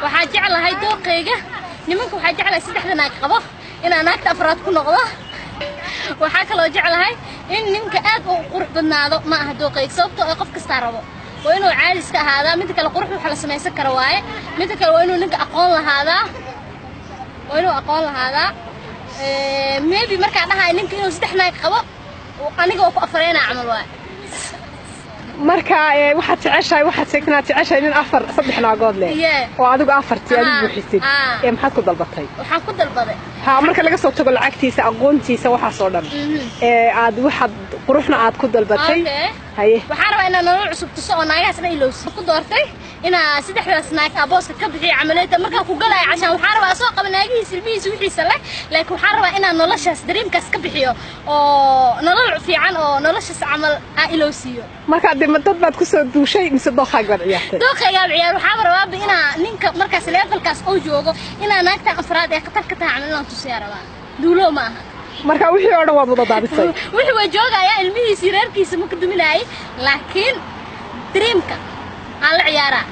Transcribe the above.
Waxaa jeclahay dooqayga nimanka, waxaa jeclahay saddexda naag qabo inaan naagta afraad ku noqdo. Waxaa kaloo jeclahay in ninka aad u qurux badnaado. Ma aha dooqayga, sababtoo ah qof kastaa rabo. Waa inuu caadi iska ahaadaa. Midda kale, qurux waxa la samaysan kara waaye. Midda kale, waa inuu ninka aqoon lahaadaa, waa inuu aqoon lahaadaa. Maybe markaa dhahay ninka inuu saddex naag qabo, aniga oo ku afareynaa camal waaye. Marka waxaad jeceshahay, waxaad sheegtay inaad jeceshahay nin afar, saddex naagood leh oo adigu afartii aad u buuxisid. Ee maxaad ku dalbatay? Waxaan ku dalbaday Ha, marka laga soo tago lacagtiisa, aqoontiisa, waxaasoo dhan ee aad waxaad quruxna aad ku dalbatay. Haye. Waxaan rabaa inaan nolol cusub tuso oo naagahaas dhan ilowsi. Ku doortay inaa saddexdaas naag aa booska ka bixiyo camaleeta markaan ku galaayo cashaan. Waxaan rabaa soo qaba naagihiisa, ilmihiisa, wixiisa leh, laakiin waxaan rabaa inaan noloshaas dareemkaas ka bixiyo oo nolol fiican oo noloshaas camal aan ilowsiiyo. Marka dee ma dad baad kusoo duushay mise dookhaaga baad ciyaartay? Dooqaygaa ciyaar. Waxaaba rabaaba inaa ninka markaas levelkaas oo joogo inaa naagtan afraad ee khatar ka tahay camal inaan tusiyaa rabaa. Duulo ma aha. Marka wixii oo dhan waad wada daadisay. Wixii waa joogayaa, ilmihiisa, reerkiisa ma ka duminaayay, laakiin dreamka aan la ciyaaraa.